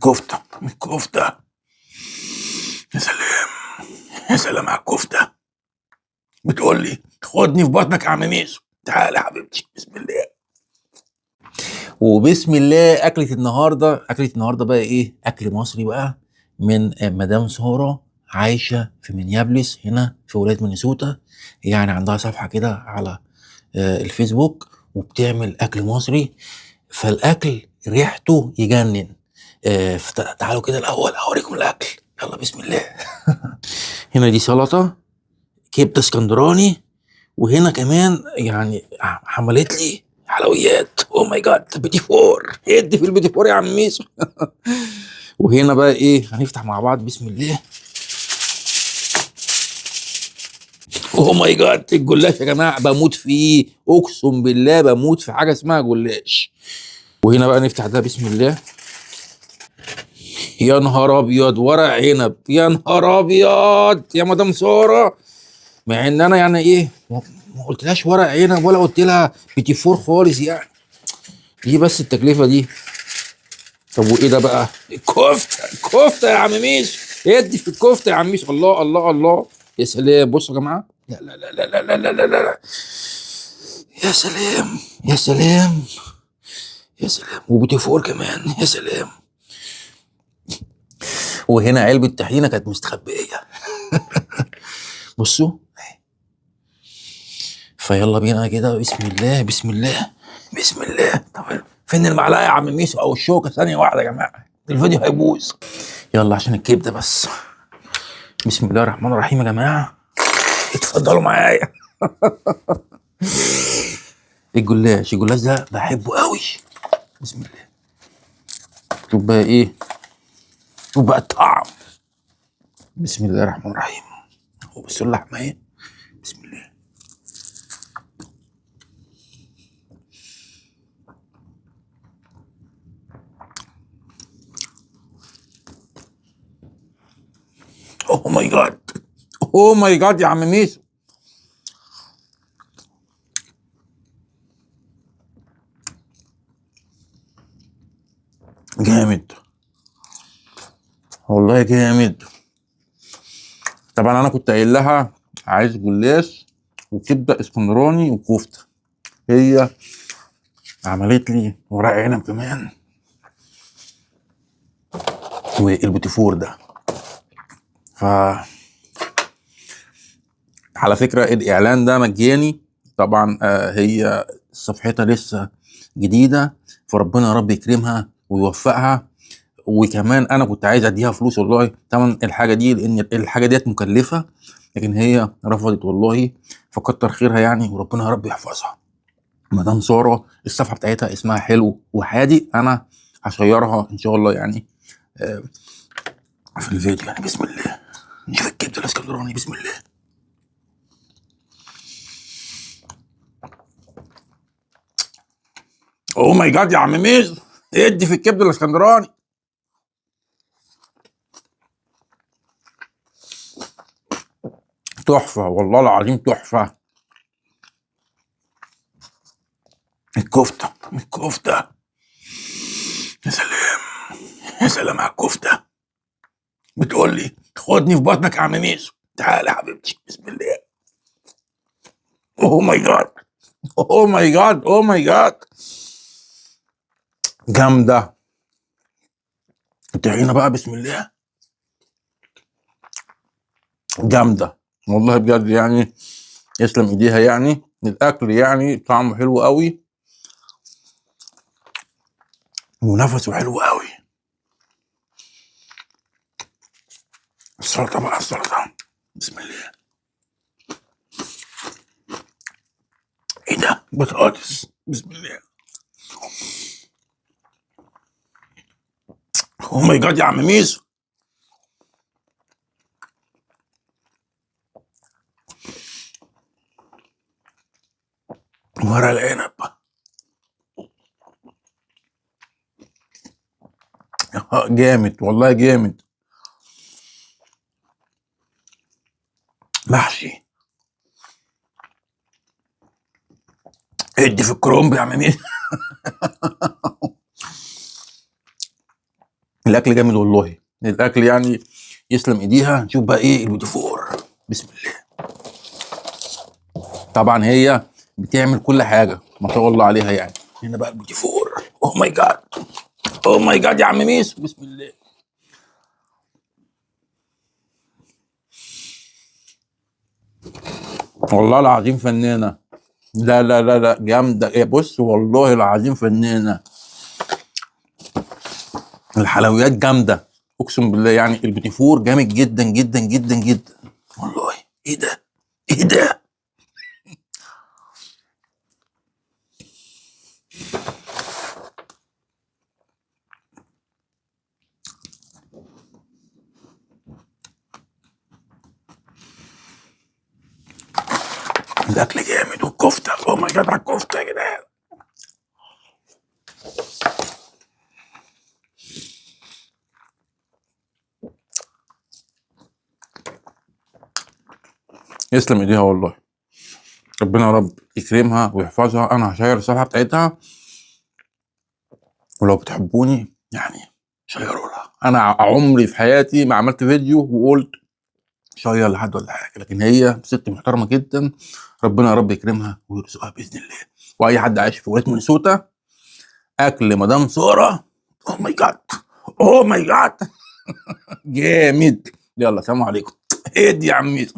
الكفتة، الكفتة. يا سلام، يا سلام على الكفتة. بتقول لي خدني في بطنك يا عم ميسو. تعالى يا حبيبتي، بسم الله. وبسم الله اكله النهارده، اكله النهارده بقى ايه؟ اكل مصري بقى من مدام ساره، عايشه في مينيابلس هنا في ولاية مينيسوتا. يعني عندها صفحة كده على الفيسبوك وبتعمل اكل مصري، فالاكل ريحته يجنن. تعالوا كده الاول اوريكم الاكل، يلا بسم الله. هنا دي سلطة كبده اسكندراني، وهنا كمان يعني عملت لي حلويات. oh my God، بيتي فور، ادي في البيتي فور يا عم ميسو. وهنا بقى ايه، هنفتح مع بعض بسم الله. oh my God، الجلاش يا جماعة بموت فيه، اقسم بالله بموت في حاجة اسمها جلاش. وهنا بقى نفتح ده بسم الله. يا نهار ابيض، ورق عنب، يا نهار ابيض يا مدام ساره. مع ان انا يعني ايه، ما قلتلهاش ورق عنب ولا قلت لها بيتي فور خالص، يعني دي بس التكلفة دي. طب وايه ده بقى؟ الكفتة، الكفتة يا عم ميسو، ادي في الكفتة يا عم ميسو. الله الله الله، يا سلام. بصوا يا جماعة، لا لا لا لا لا لا لا لا لا، يا سلام يا سلام يا سلام، وبيتي فور كمان، يا سلام. وهنا علبة طحينه كانت مستخبيه. بصوا، فيلا بينا كده، بسم الله بسم الله بسم الله. طب فين المعلقة يا عم ميسو او الشوكة؟ ثانية واحدة يا جماعة، الفيديو هيبوظ. يلا عشان الكبده بس. بسم الله الرحمن الرحيم يا جماعة، اتفضلوا معايا. الجلاش، الجلاش ده بحبه قوي. بسم الله. شوف بقى ايه، شوف بقى الطعم. بسم الله الرحمن الرحيم. وبصوا اللحمة اهي، بسم الله. oh my God، oh my God يا عم ميسو. جامد والله، جامد. طبعا انا كنت قايل لها عايز جلاش وكبده اسكندراني وكفته، هي عملت لي ورق عنب كمان والبوتيفور ده. ف على فكرة الاعلان ده مجاني طبعا، هي صفحتها لسه جديدة، فربنا يا رب يكرمها ويوفقها. وكمان انا كنت عايز اديها فلوس والله تمن الحاجة دي، لان الحاجة ديت مكلفة، لكن هي رفضت والله، فكتر خيرها يعني، وربنا يا رب يحفظها. مدام ساره الصفحة بتاعتها اسمها حلو وحادي، انا هشيرها ان شاء الله يعني، في الفيديو يعني. بسم الله نشوف الكبده الاسكندراني، بسم الله. oh my God يا عم ميزو، ادي في الكبده الاسكندراني. تحفة والله العظيم، تحفة. الكفتة، الكفتة، يا سلام يا سلام على الكفتة. بتقول لي خدني في بطنك يا عم ميسو. تعالى يا حبيبتي، بسم الله. oh my God، oh my God، oh my God، جامدة. الطحينه بقى بسم الله، جامدة والله بجد يعني، يسلم ايديها يعني. الاكل يعني طعمه حلو قوي ونفسه حلو قوي. السلطة بقى، السلطة بسم الله. ايه ده؟ بطاطس بسم الله. oh my God يا عم ميسو. ورق العنب جامد والله، جامد. محشي، ادي في الكرنب يا عم ميسو. الاكل جامد والله، الاكل يعني يسلم ايديها. نشوف بقى ايه البيتيفور. بسم الله. طبعا هي بتعمل كل حاجة ما شاء الله عليها يعني. هنا بقى البيتيفور. oh my God، oh my God يا عم ميسو. بسم الله. والله العظيم فنانة. لا لا لا لا جامدة. إيه بص والله العظيم فنانة. الحلويات جامدة اقسم بالله، يعني البيتيفور جامد جدا جدا جدا جدا والله. ايه ده؟ ايه ده؟ الاكل جامد والكفته، oh my God على الكفتة يا جدعان. يسلم ايديها والله، ربنا يا رب يكرمها ويحفظها. انا هشير الصفحة بتاعتها، ولو بتحبوني يعني شيروا لها. انا عمري في حياتي ما عملت فيديو وقلت شير لحد ولا حاجة، لكن هي ست محترمه جدا، ربنا يا رب يكرمها ويرزقها باذن الله. واي حد عايش في ولاية مينيسوتا، اكل مدام ساره oh my God، oh my God جامد. يلا سلام عليكم. ادي يا عمي.